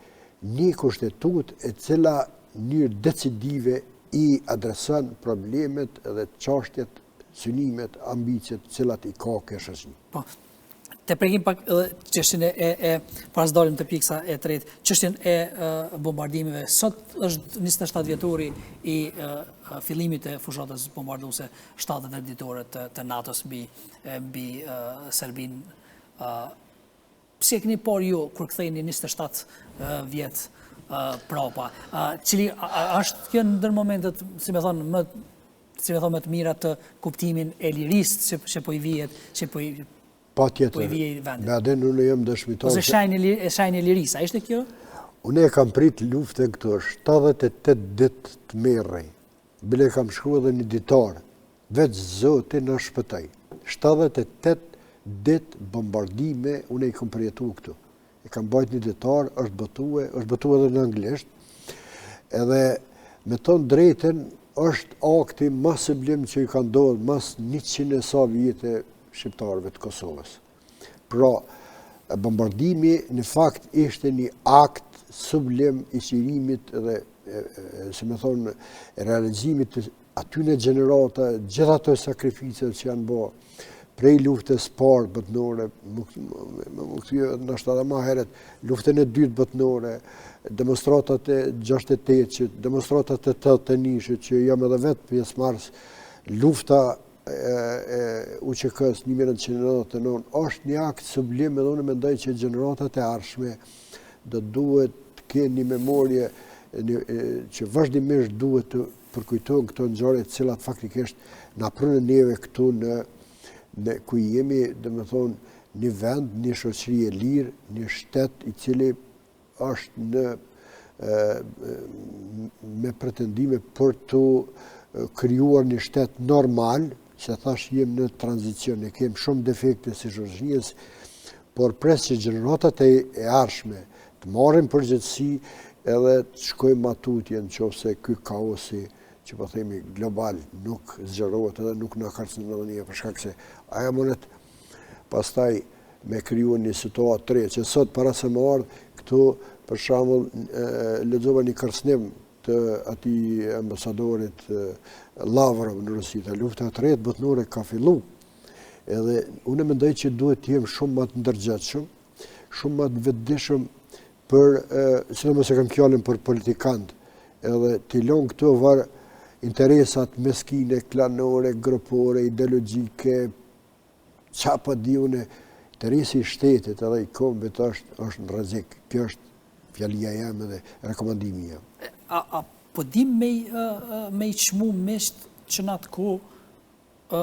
një kushtetutë e cila në mënyrë decidive i adreson problemet dhe çështjet, synimet, ambiciet, të cilat i ka kjo shoqëri. Po, të prekim pak edhe çështjen e, e, para se dalim te pika e tretë, çështjen e, e bombardimeve. Sot është 27 vjetori i e, fillimit të fushatës bombarduese 70 ditore të, të NATO-s mbi, mbi Serbinë. Si e keni parë ju kur ktheheni 27 vjet prapa? Cili është kjo ndër momentet, si me thonë, më si me thonë, më të mira të kuptimin e lirisë që, që po i vihet, që po i Patjetër, po i vije vendit. Me aden unë jam dëshmitar. Ose shenjë e shenjë e lirisë, a ishte kjo? Unë e kam prit luftën këtu, 78 ditë tmerri. Bile kam shkru edhe një ditar. Veç Zoti na shpëtoi. 78 ditë bombardime unë i kam përjetu këtu. E kam bajt një ditar, është botue, është botue edhe në anglisht. Edhe me thonë drejtën, është akti ma sublim që i ka ndodhë mas 100 e sa vite shqiptarëve të Kosovës. Pra, bombardimi në fakt ishte një akt sublim i çlirimit dhe, si me thonë, realizimit të atyne gjenerata, gjithë ato sakrifice që janë bo, prej luftës parë botnore, më këty ndoshta edhe ma herët, luftën e dytë botnore, demonstratat e 68-shit, demonstratat e 81-shit, që jam edhe vetë pjesëmarrës, lufta e UÇK-së 1999, është një akt sublim edhe unë mendoj që gjeneratat e ardhshme do duhet të kenë një memorie që vazhdimisht duhet të përkujtohen këto ngjarje të cilat faktikisht na prunë neve këtu në, në ku jemi, domethonë, një vend, një shoqëri e lirë, një shtet i cili është në me pretendime për të krijuar një shtet normal, se thash jem në tranzicion, e kem shumë defekte si shoqëri, por pres që gjeneratat e ardhshme të marrin përgjegjësi edhe të shkojmë ma tutje në qoftë se ky kaosi që po themi global nuk zgjerohet edhe nuk na kërcënon edhe një për shkak se ajo mundet pastaj me kriju një situatë të re, që sot para se me ardhë, këtu për shembull lexova një kërcënim të atij ambasadorit Lavrov në Rusi, të lufta e tretë botnore ka fillu. Edhe unë mendoj që duhet të jem shumë më të ndërgjegjshëm, shumë më të vetëdijshëm për, sidomos e kam fjalën për politikanët, edhe t'i lonë këto farë interesat meskine, klanore, grupore, ideologjike, Ça po di unë, interesi i shtetit edhe i kombit është, është në rrezik. Kjo është fjalia jeme dhe rekomandimi jem. A, a po dim me, me i çmu miqtë që në atë kohë,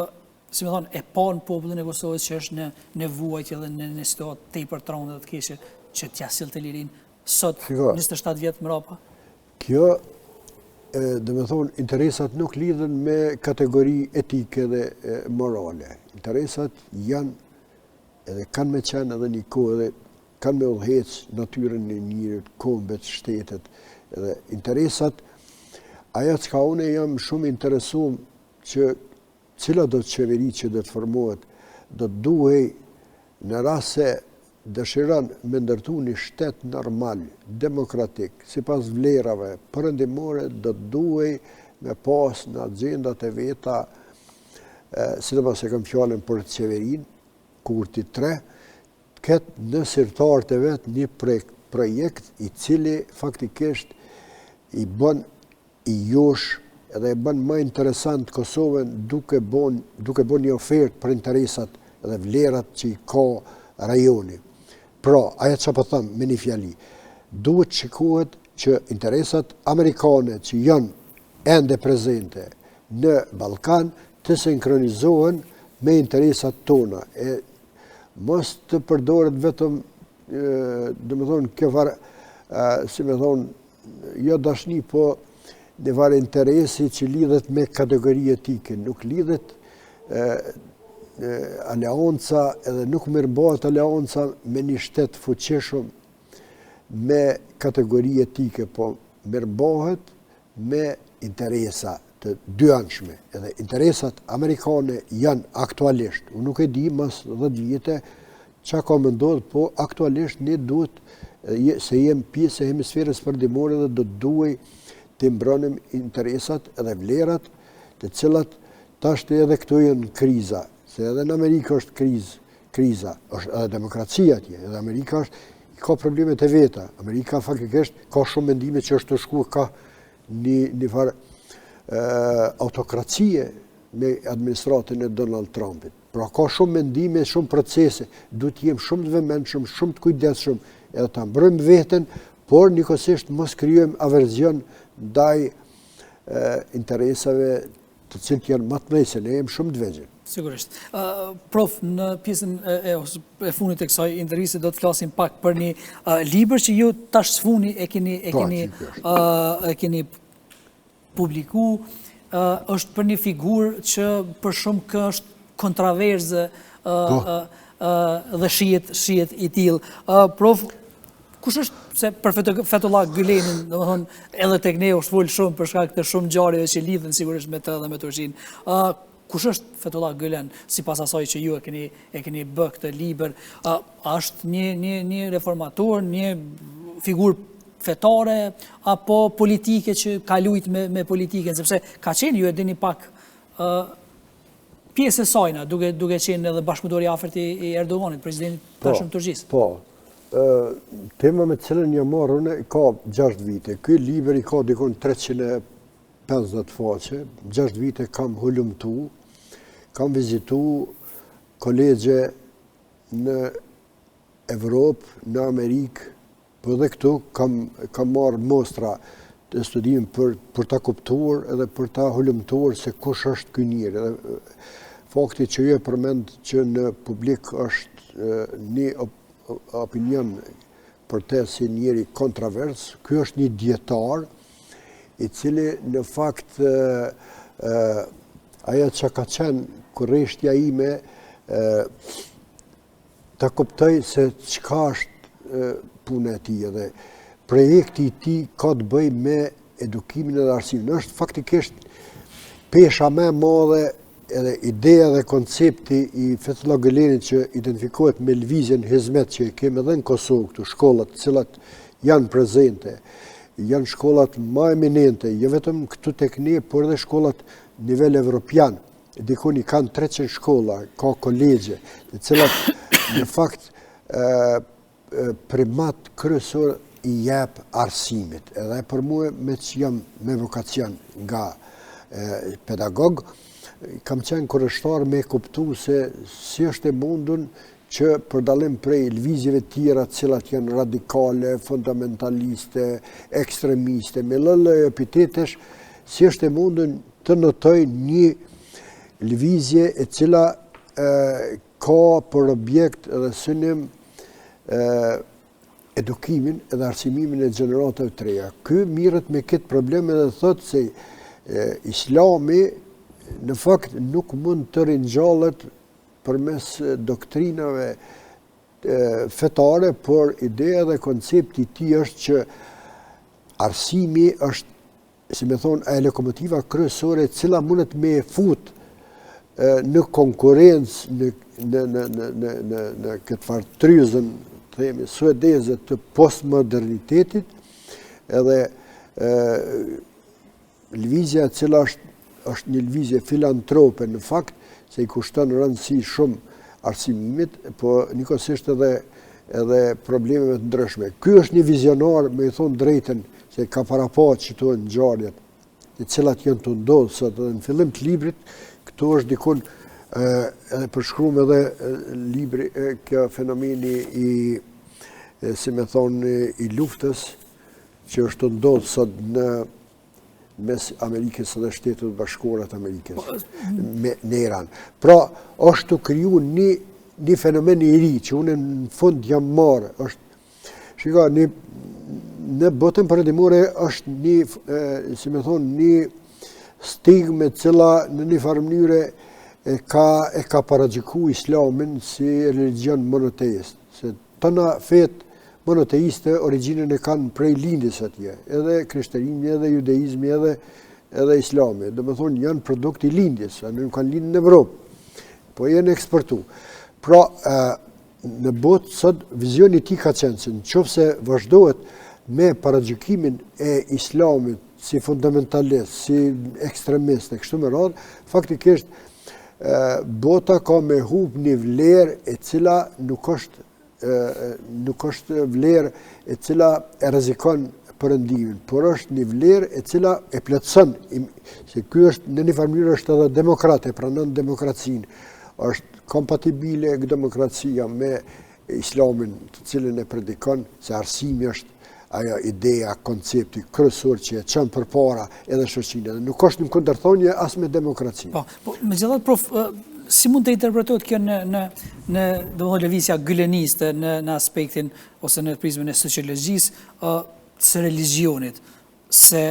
si me thonë, e panë popullin e Kosovës që është në, në vuajtje dhe në, në situatë tepër të rëndë dhe të keqe që t'ja sillte lirinë sot, 27 vjet mrapa? Kjo, domethonë, interesat nuk lidhen me kategori etike dhe morale. Interesat janë edhe kanë me qenë edhe një kohë edhe kanë me udhëhec natyrën e njerit, kombet, shtetet, edhe interesat, ajo çka unë jam shumë interesum që Cilado qeveri që do të formohet, do të duhej në rast se dëshiron me ndërtu një shtet normal, demokratik, sipas vlerave perëndimore, do të duhej me pas në agjendat e veta, sidomos e kam fjalën për qeverinë, Kurti 3, të ketë në sirtarët e vet një projekt i cili faktikisht i bën i josh edhe e bën më interesant Kosovën duke bon duke bon një ofertë për interesat dhe vlerat që i ka rajoni. Pra, ajo që po them me një fjali, duhet të shikohet që interesat amerikane që janë ende prezente në Ballkan të sinkronizohen me interesat tona e mos të përdoret vetëm domethonë kjo farë si me thonë jo dashni, po një farë interesi që lidhet me kategori etike, nuk lidhet aleanca edhe nuk mirëmbahet aleanca me një shtet të fuqishëm me kategori etike, po mirëmbahet me interesa të dyanshme, edhe interesat amerikane janë aktualisht, unë nuk e di mas 10 vjete ça ka me ndodhë, po aktualisht ne duhet se jem pjesë e hemisferës perëndimore dhe do të duhej të mbronim interesat edhe vlerat të cilat tashti edhe këto janë kriza, se edhe në Amerikë është krizë, kriza, është edhe demokracia atje, edhe Amerika është, i ka problemet e veta. Amerika faktikisht ka shumë mendime që është tu shku ka një, një farë autokracie me administratën e Donald Trumpit. Pra ka shumë mendime, shumë procese, duhet të jem shumë të vëmendshëm, shumë të kujdesshëm, edhe ta mbrojmë veten, por njëkohësisht mos krijojmë averzion ndaj interesave të cilët janë më të mëdhenj se ne jemi shumë të vegjël. Sigurisht. Prof, në pjesën e, e fundit të kësaj interviste do të flasim pak për një libër që ju tash së fundi e keni e po, keni e keni publiku, është për një figurë që për shumë kë është kontraverze po. dhe shihet shihet i tillë. Prof, kush është se për Fethullah Gülenin, domethënë, edhe tek ne është folë shumë për shkak të shumë ngjarjeve që lidhen sigurisht me të dhe me Turqinë. Kush është Fethullah Gülen, sipas asaj që ju e keni e keni bë këtë libër, a është një një një reformator, një figurë fetare apo politike që ka lujt me me politikën, sepse ka qenë ju e dini pak ë pjesë e sajna, duke duke qenë edhe bashkëpunëtor i afërt i, i Erdoganit, presidentit po, tashëm të Turqisë. Po. Ë tema me të cilën jam marrë unë ka 6 vite. Ky libër i ka dikun 350 faqe, 6 vite kam hulumtu, kam vizitu kolegje në Evropë, në Amerikë, po edhe këtu kam, kam marrë mostra të studim për, për ta kuptuar edhe për ta hulumtuar se kush është ky njeri. Edhe fakti që ju e përmend që në publik është një opinion për te si njeri kontravers, ky është një dijetar, i cili në fakt ajo që ka qenë kureshtja ime ta kuptoj se çka është puna e tij edhe projekti i tij ka të bëjë me edukimin edhe arsimin. Është faktikisht pesha më e madhe edhe ideja dhe koncepti i Fethullah Gülenit që identifikohet me lëvizjen Hizmet që e kemi edhe në Kosovë këtu shkollat të cilat janë prezente, janë shkollat ma eminente, jo vetëm këtu tek ne, por edhe shkollat nivel evropian. Dikun i kanë 300 shkolla, ka kolegje, të cilat në fakt primat kryesor i jep arsimit. Edhe për mue, meqë jam me vokacion nga pedagog, kam qenë kureshtar me kuptu se si është e mundun që për dallim prej lëvizjeve tjera të cilat janë radikale, fundamentaliste, ekstremiste, me lloj-lloj epitetesh, si është e mundun të notoj një lëvizje e cila ka për objekt dhe synim edukimin edhe arsimimin e gjeneratave të reja. Ky mirret me këtë problem edhe thotë se islami në fakt nuk mund të ringjallet përmes doktrinave fetare, por ideja dhe koncepti i tij është që arsimi është si me thonë, ajo lokomotiva kryesore e cila mundet me e fut në konkurrencë në, në, në, në, në, në, në këtë farë tryzën, të themi, suedeze të postmodernitetit, edhe e, lëvizja e cila është, është një lëvizje filantrope në fakt, se i kushton rëndësi shumë arsimimit, po njëkohësisht edhe edhe problemeve të ndryshme. Ky është një vizionar, me i thonë drejtën, se ka parapa qëto ngjarjet, të cilat janë tu ndodhë sot edhe në fillim të librit, këtu është dikun edhe përshkrum edhe libri, kjo fenomeni i, si me thonë, i luftës, që është tu ndodhë sot në mes Amerikës dhe Shteteve të Bashkuara të Amerikës, po, me, në Iran. Pra, është tu kriju një, një fenomen i ri, që unë në fund jam marrë, është Shiko, një, në botën perëndimore është një, si me thonë, një stigmë e cila në një farë mënyre e ka, e ka paragjyku islamin si religion monoteist. Se tana fetë monoteiste origjinën e kanë prej lindjes atje, edhe krishterimi, edhe judeizmi, edhe, edhe islami. Domethonë, janë produkt i lindjes, nuk kanë lindë në Evropë, po janë eksportu. Pra, Në botë sot vizioni i tij ka qenë se në qoftë se vazhdohet me paragjykimin e islamit si fundamentalist, si ekstremist e kështu me radhë, faktikisht bota ka me hup një vlerë e cila nuk është nuk është vlerë e cila e rrezikon perëndimin, por është një vlerë e cila e plotëson, se ky është në një farë mënyrë është edhe demokrat, e pranon demokracinë, është kompatibile demokracia me islamin të cilin e predikon, se arsimi është ajo ideja, koncepti kryesor që e çon përpara edhe shoqërinë, edhe nuk është në kundërthënie as me demokracinë. Po, po megjithatë prof. Si mund të interpretohet kjo në në në domethënë lëvizja gyleniste në në aspektin ose në prizmën e sociologjisë ë së religjionit se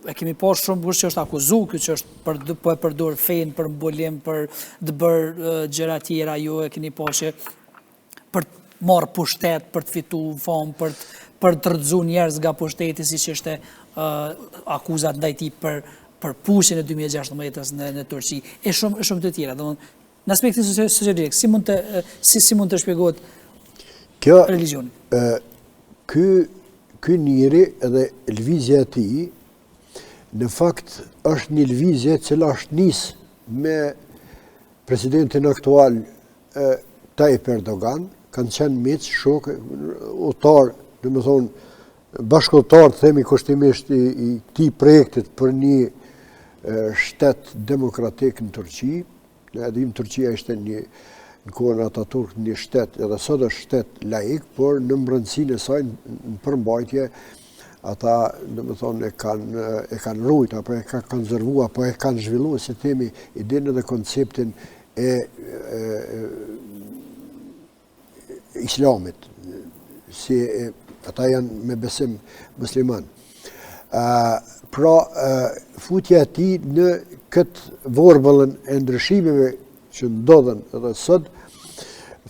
e kemi pa shumë kush që është akuzu, ky që është për, po e përdor fenë për mbulim, për të bërë gjëra tjera, ju e keni pa që për të marrë pushtet, për të fitu famë, për të, për të rrëzu njerëz nga pushteti, siç ishte uh, akuzat ndaj tij për, për puçin e 2016-ës në, në Turqi, e shumë, e shumë të tjera. Domethënë, në aspektin sociologjik, si mund të, si, si mund të shpjegohet Kjo, religioni? Ë, ky, ky njeri edhe lëvizja e tij, në fakt është një lëvizje e cila është nisë me presidentin aktual Tayyip Erdogan, kanë qenë miq, shokë, udhëtarë, domethonë, bashkudhëtarë, të themi kushtimisht i, i këtij projektit për një shtet demokratik në Turqi. Ne e dimë Turqia ishte një në kohën e Ataturkut një shtet, edhe sot është shtet laik, por në mbrendësinë e saj, në përmbajtje, ata, domethonë, e kanë, e kanë rujt, apo e kanë konzervu, apo e kanë zhvillu, si themi, idenë dhe konceptin e, e, islamit, si e, ata janë me besim musliman. Pra, futja e tij në këtë vorbullën e ndryshimeve që ndodhen edhe sot,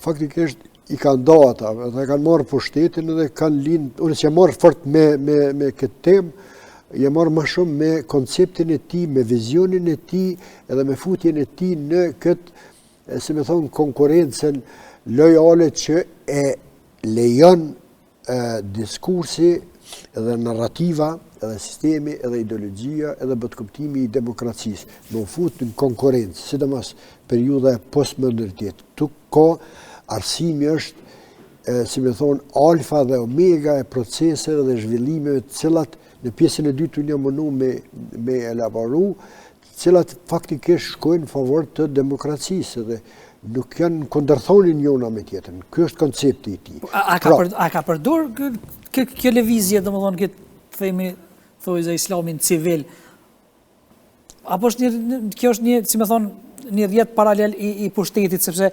faktikisht i kanë nda ata, ata kanë marrë pushtetin edhe kanë lind, unë s'jam marrë fort me, me, me këtë temë, jam marrë ma shumë me konceptin e tij, me vizionin e tij, edhe me futjen e tij në këtë, si me thonë, konkurrencën lojale që e lejon diskursi edhe narrativa, edhe sistemi, edhe ideologjia, edhe botëkuptimi i demokracisë, me u fut në konkurrencë, sidomos periudha e postmodernitetit. Këtu ka arsimi është, si me thonë, alfa dhe omega e proceseve dhe zhvillimeve të cilat në pjesën e dytë unë jam mundu me, me elaboru, të cilat faktikisht shkojnë në favor të demokracisë dhe nuk janë në kundërthënie njëna me tjetrën. Ky është koncepti i tij. Po, a, ka, pra, për, a ka përdor kjo, kjo lëvizje, domethënë, këtë, themi, thojza islamin civil, apo është një, kjo është një, si me thonë, një rrjet paralel i, i pushtetit, sepse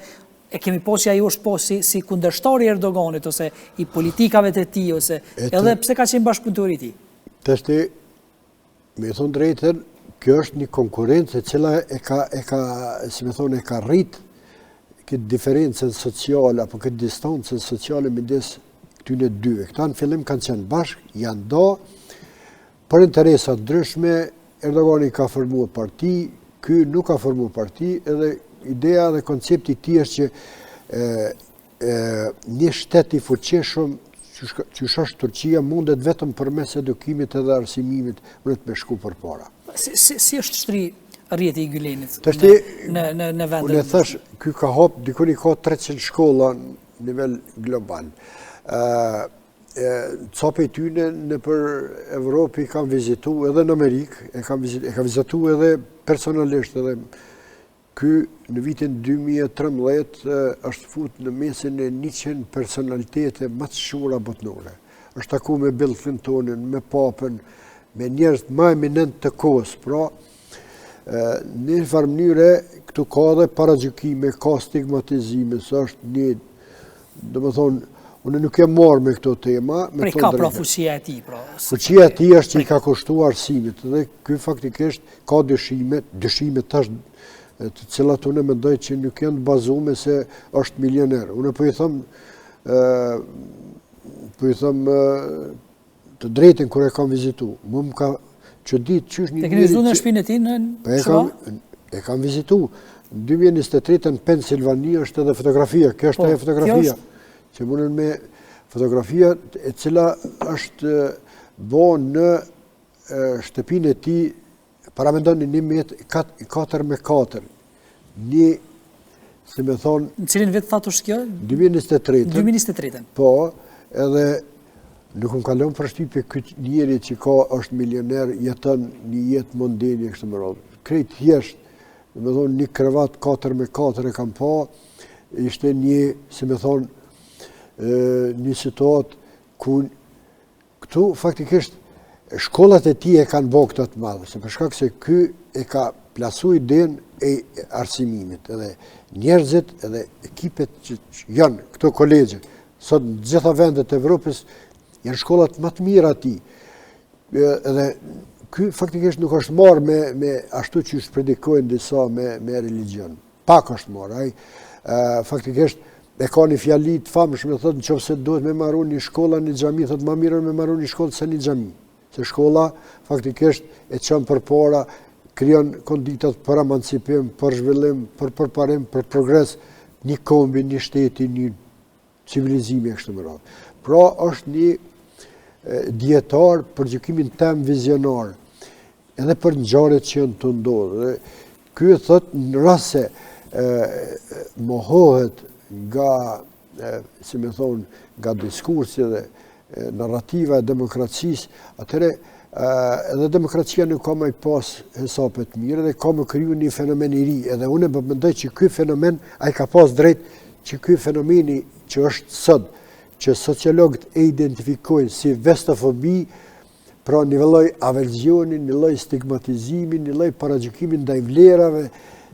e kemi po që ai është po si, si kundërshtar i Erdoganit, ose i politikave të tij, ose edhe pse ka qenë bashkëpunëtor i tij. Tashti, Me thonë drejtën, kjo është një konkurrencë e cila e ka, e ka, si me thonë, e ka rrit këtë diferencën sociale, apo këtë distancën sociale midis këtyne dyve. Këta në fillim kanë qenë bashkë, janë do, për interesa të ndryshme, Erdogani ka formu parti, ky nuk ka formu parti, edhe ideja dhe koncepti i tij është që e, një shtet i fuqishëm qysh është Turqia mundet vetëm përmes edukimit edhe arsimimit mundet me shku përpara. Si, si, si është shtri rrjeti i Gylenit në, në, në, në vendin? Unë e thash, ky ka hap, dikun i ka 300 shkolla në nivel global. Ca prej tyne nëpër Evropë i kam vizitu edhe në Amerikë, e kam vizitu, e kam vizitu edhe personalisht edhe Ky në vitin 2013 është fut në mesin e 100 personalitete më të shquara botnore. Është taku me Bill Clintonin, me Papën, me njerëz më eminent të kohës. Pra, në një farë mënyre, këtu ka dhe paragjykime, ka stigmatizime, se është një, domethonë, unë nuk jam marrë me këto tema. Prej ka pra fuqia e tij, pra? Fuqia e tij është që i ka kushtuar arsimit, dhe ky faktikisht Ka dyshime, dyshime tash të cilat unë mendoj që nuk janë të bazume se është milioner. Unë po i them po i them të drejtën kur e kam vizitu. Mu më ka çudit qysh një... E keni vizitu në shpinë e tij në po e kam, e kam vizitu. Në 2023 në Pensilvani është edhe fotografia. Kjo është po, ajo fotografia. Që mundën me fotografia e cila është bo në shtëpinë e tij, paramendoni një metër, 4 me 4, një, si me thonë... Në cilin vit thatë është kjo? 2023. 2023. Po, edhe nuk më ka lon përshtypje ky njeri që ka është milioner, jeton një jetë mondene, kështu me radhë. Krejt thjesht, domethonë, një krevat 4 me 4 e kam pa, ishte një, si me thonë, një situatë ku Këtu, faktikisht, shkollat e tij e kanë bo këtë të madhe, se për shkak se ky e ka plasu idenë e arsimimit, edhe njerëzit edhe ekipet që janë këto kolegje, sot në gjitha vendet e Evropës janë shkollat më të mira aty. Edhe ky faktikisht nuk është marrë me, me ashtu që predikojnë disa me, me religjion. Pak është marrë, ai faktikisht e ka një fjali të famshme, thotë në qoftë se duhet me maru një shkollë a një xhami, thotë ma mirë me maru një shkollë se një xhami. Se shkolla faktikisht e çon përpara, krijon konditat për emancipim, për zhvillim, për përparim, për progres, një kombi, një shteti, një civilizimi e kështu me radhë. Pra është një dijetar për gjykimin tem vizionar, edhe për ngjarjet që janë tu ndodhë. Dhe ky thotë në rast se mohohet nga, si me thonë, nga diskursi dhe narrativa e demokracisë, atëherë edhe demokracia nuk ka me i pas hesapet mirë dhe ka me kriju një fenomen i ri. Edhe unë po mendoj që ky fenomen, ai ka pas drejt që ky fenomeni që është sot, që sociologët e identifikojnë si vestofobi, pra një lloj averzioni, një lloj stigmatizimi, një lloj paragjykimi ndaj vlerave,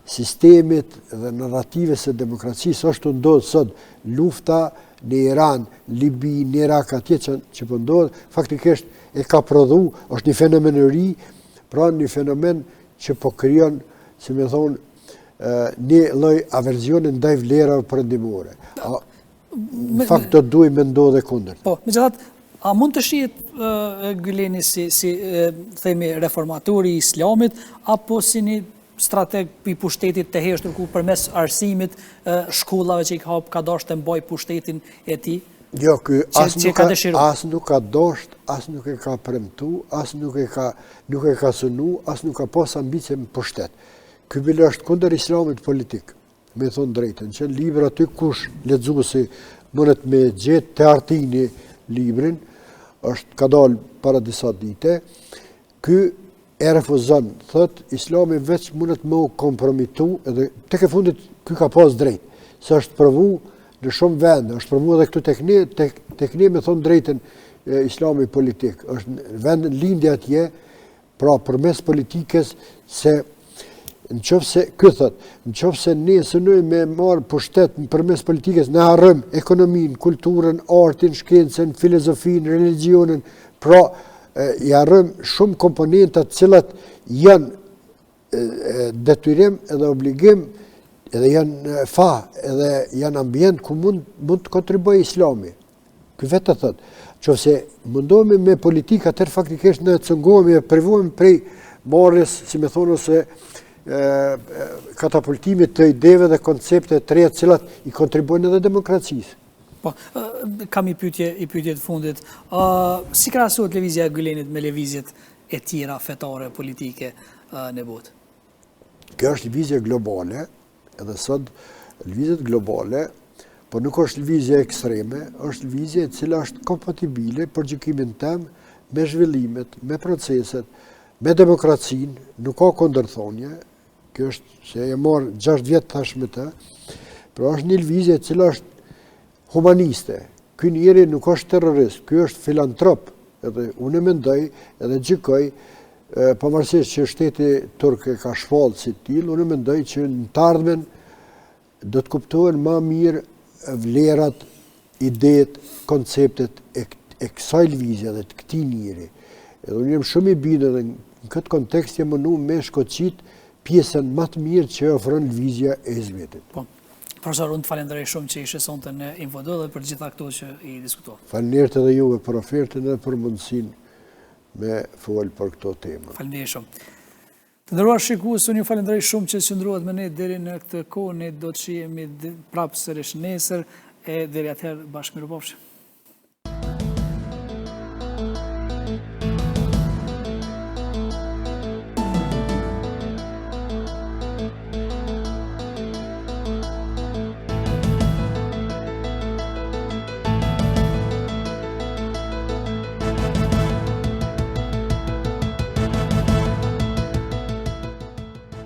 sistemit dhe narrativës së demokracisë është tu ndodhë sot lufta në Iran, Libi, në Irak, atje që, që po ndodh, faktikisht e ka prodhu, është një fenomen i ri, pra një fenomen që po krijon, si me thonë, një lloj averzioni ndaj vlerave perëndimore. Në fakt do të duhej me ndodhë e kundërta. Po, megjithatë, a mund të shihet Gyleni si, si themi, reformatori i islamit, apo si një strateg i pushtetit të heshtur ku përmes arsimit, shkollave që i ka hap, ka dashtë të mbajë pushtetin e tij? Jo, ky as nuk ka, as nuk ka dashtë, as nuk e ka premtu, as nuk e ka, nuk e ka synu, as nuk ka pas ambicie në pushtet. Ky bile është kundër islamit politik. Me thonë drejtën, që në libër aty kush lexuesi mundet me gjetë te Artini librin, është ka dalë para disa dite, ky e refuzon, thot, islami veç mundet me u kompromitu, edhe tek e fundit ky ka pas drejt, se është provu në shumë vende, është provu edhe këtu tek ne, tek, tek ne me thonë drejtën islami politik, është në vend në lindje atje, Pra, përmes politikës se në qoftë se, ky thot, në qoftë se ne synojmë me marrë pushtet në përmes politikës, ne harrojmë ekonominë, kulturën, artin, shkencën, filozofinë, religionin, pra, i harrojmë shumë komponenta të cilat janë detyrim edhe obligim edhe janë fa, edhe janë ambient ku mund, mund të kontribuojë islami. Ky vetë e thotë, qoftë se mundohemi me politikë, atëherë faktikisht ne cungohemi e privohemi prej marrjes, si me thonë, ose katapultimit të ideve dhe koncepte të reja të cilat i kontribuojnë edhe demokracisë. Po, kam një pyetje, një pyetje të fundit. Si krahasohet lëvizja e Gylenit me lëvizjet e tjera fetare politike në botë? Kjo është lëvizje globale, Edhe sot, lëvizjet globale, po nuk është lëvizje ekstreme, është lëvizje e cila është kompatibile për gjykimin tem me zhvillimet, me proceset, me demokracinë, nuk ka kundërthonje, kjo është se e marrë 6 vjet tash me të, pra është një lëvizje e cila është humaniste. Ky njeri nuk është terrorist, ky është filantrop, edhe unë mendoj edhe gjykoj, pavarësisht që shteti turk e ka shpallë si të tillë, unë mendoj që në të ardhmen do të kuptohen ma mirë vlerat, idetë, konceptet e, e kësaj lëvizje dhe të këtij njeri. Edhe unë jam shumë i bindur dhe në këtë kontekst jam mundu me shkoqit pjesën ma të mirë që ofron lëvizja e Hizmetit. Po. Profesor, unë të falenderoj shumë që ishe sonte në Info D dhe për gjitha këto që i diskutuam. Faleminderit edhe juve për ofertën dhe për mundësinë me folë për këto tema. Faleminderit shumë. Të nderuar shikues, unë ju falenderoj shumë që qëndruat me ne deri në këtë kohë, ne do të shihemi prapë sërish nesër e deri atëherë bashkë mirupafshim.